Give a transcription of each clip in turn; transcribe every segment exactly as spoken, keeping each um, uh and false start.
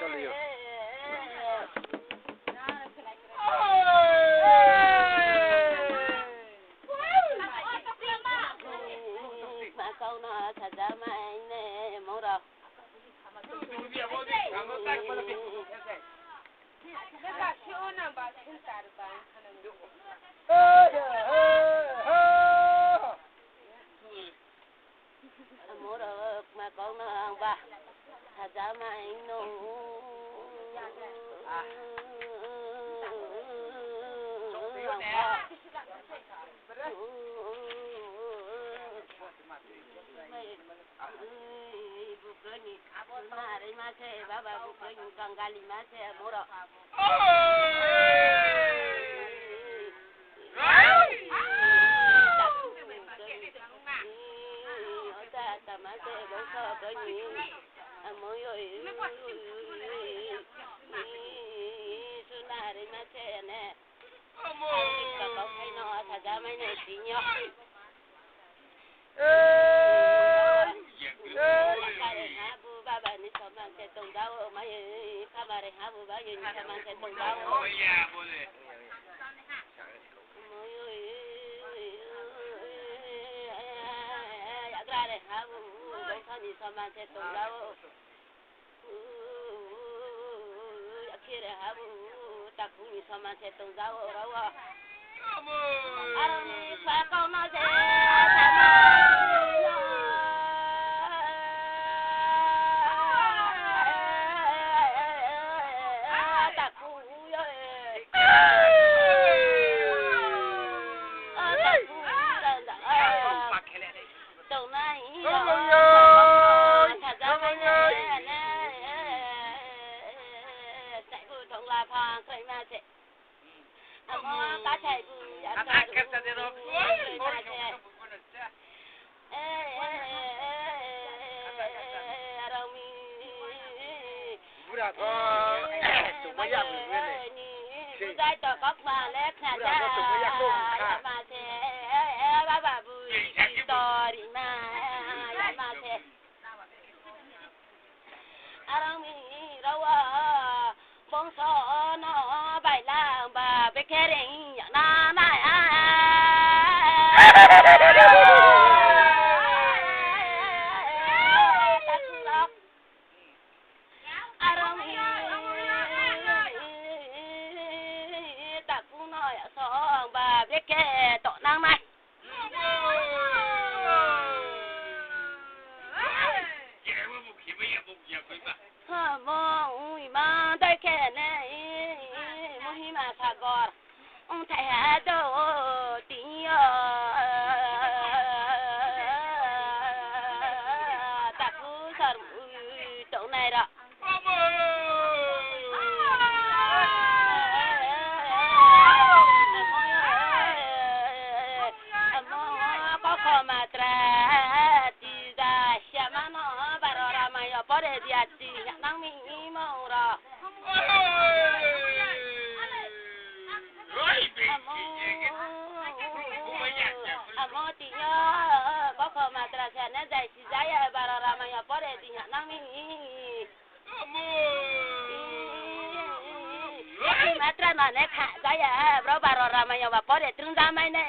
Chaliyo. Amo rao kma kau nang ba sajamai no. Bukroi ni, nare ma se, baba bukroi ni kangali ma se, amo rao. Ei, ei. Khamare ha bu, baba ni soman se tong jao, mai, khamare ha bu, bai ni soman se tong jao. Yagrare ha bu, bongsa ni soman se tong jao. Yakhire ha bu, takhu ni soman se tong jao rao. Aro ni sakau no se sama. Takhu yo e. Takhu randa. Tongnai yo. Sajamai no. Saibu tongla phang kraima se. Amo kathai bu ya. Arami. Bura ko. Tumaya bu ni. Bujai to kok ma le khna ja. Bura ko tumaya ko kha. Ma se. Baba bu. Tori ma. Ya ma se. Arami rao bongso no bailang ba bekhereng ya na na ya. Arami takhu no ya song ba bekhe to nang nai. Mo ui ma dai khe ne, Mohima Sagor. Ong thai ha do ti yo. Takhu sar ui tongnai ra. Amo kokho matra tija siama no baro ramayo pore dia ti nang mi mong ro. Amo, amo ti yo kokho matra siama jai si jaya baro ramayo pore ti nang mi. Matra mane kha jaya, bro baro ramayo ba pore trung jamai ne.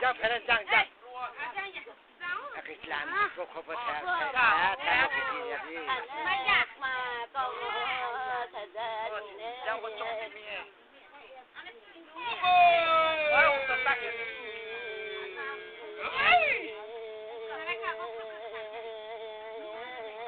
Jang phere jang jang. Akhe klam ko kho pa tha tha tha ko kiti ya di.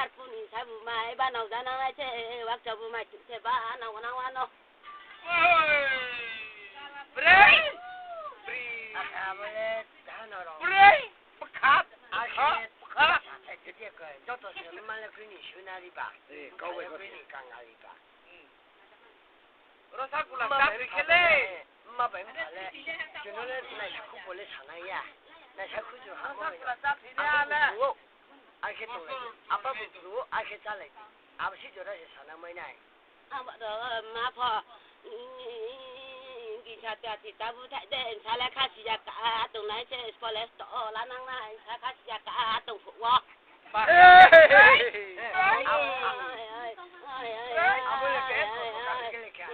Arphuh ni sa bu mai ba nao ja nang nai se, wakcha bu mai tu se ba nao nang wa no. Oi! Brei! Brei! Abo le dano rao. Brei! Bkha! Akhe bkha! Joto se ma le kri ni sunari ba. Eh, kau bai kau se. Kri ni kangali ba. Hmm. Rosagula chá thoi khe le. Mma bai mpha le. Chung no le naisakhu bo le sanai ya. Naisakhu chung ha. Rosagula chá thoi le. Akhe tonglai. Apa bu bru akhe chálai. Abo si jora se sana mai nai. Abo ro ma pho. Gisa tia si tabu thai de, nsa le khasi ya ka tonglai se, spo le sto la nang nai, nsa khasi ya ka tong phuh wo. Ba. Abo le ke, abo le ke.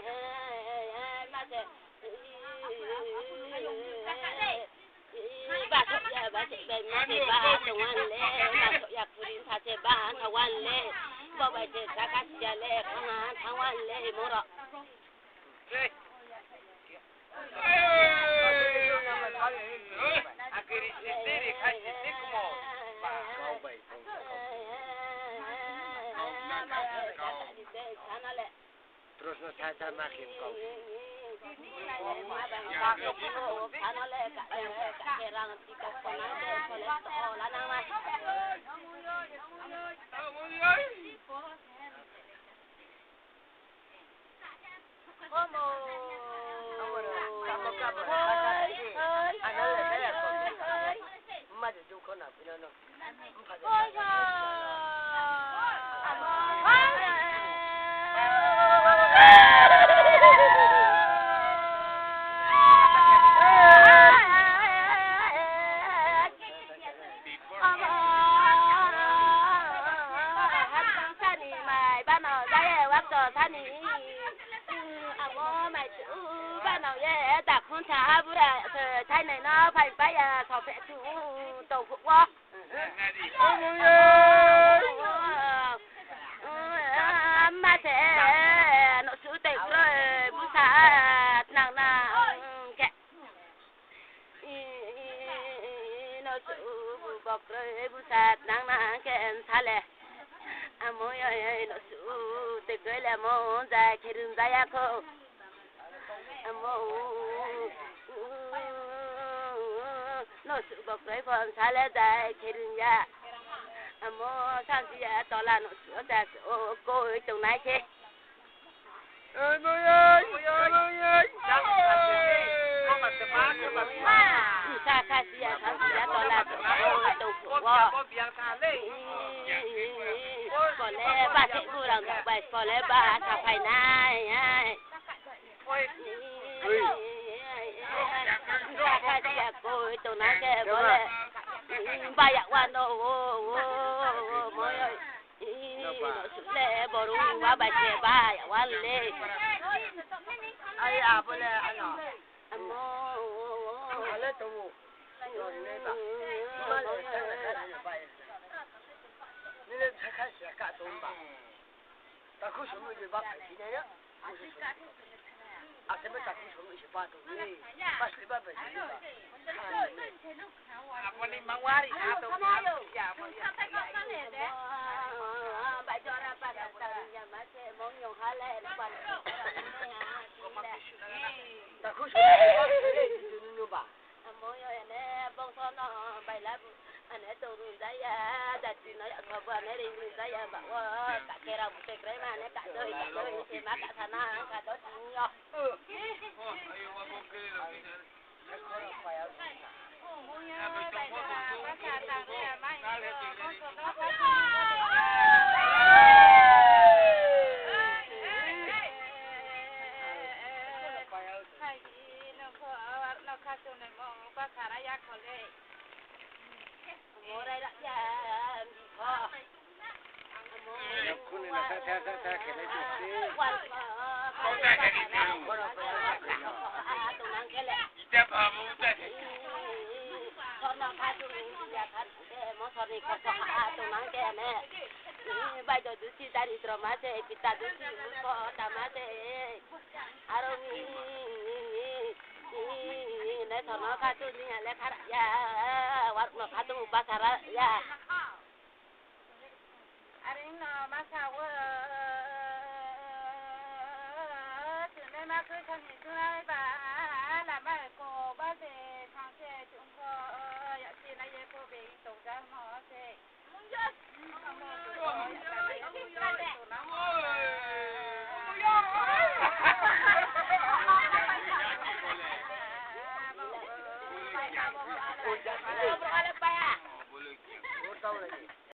Ba thoh ya, ba se, ba ma se, ba tong wan le, ba thoh ya, khuri sa se, ba tha wan le, bo bai se, sa ka si ya le, kha tha wan le, mo ro. Proshno tha tha ma khe kau. Abo mai tu ba nao ye, da khon sa bura se thainai no phai pai ya, so phe tu tong phuh wo. Ama se, no su tei kroi, busa tnang nang khe. No su bu bo kroi, busa tnang nang khe nsa le. Amo yo, no su tei kroi le amo ja khe rung ja ya kho. Amo, no su bo kroi pho nsa le ja khe rung ya. Amo sansi ya tola no su ja su koi tongnai khe. Nsa kha si ya, sansi ya tola su koi tong phuh wo. Spo le ba se bu rang bai, spo le ba sa phai nai. Oi. Nsa kha si ya koi tongnang khe bo le. Ba ya wa no, wo, wo, wo, mo yo. No su le bo rung wa bai se ba ya wa le. Ai, abo le, ano. Amo. Ale tong ou. Ni le sa kha si ya ka tong ba. Takhu sung ni ba phai si nai ya. Ase ba takhu sung ni se ba tong ni. Ba sli ba ba sli ba. Abo ni mawari ha to. Ya, abo ni. Ba jora ba ta ya ma se mong yong ha le ba. Takhu sung ni ba phai si nai ya. Amo yo ane bongso no baila bu ane tong rung ja ya, jati no ya kho bu ane ring rung ja ya ba wo, ka kera bu te krai ma ane ka doi, ka doi, se ma ka sana, ka do sing yo. Amo rai ra ya, mi pho. Amo. Yakuni na sa sa sa sa khe nai tu si. Tongnang khe le. Sorno kha tu ya kha tu de, mo sorni kho so ha tongnang khe ne. Bai do dusi dari droma se, pita dusi murkho tama se. Aro ni, ni, ni, ni, ni, ne sorno kha tu ni ya le khara ya, waruk no kha tu ba khara ya. Are no ma sa wo, chunai ma khe sa ni chunai ba, lama ko ba se thang se chung pho, ya si na ye pho be tong ja mo se.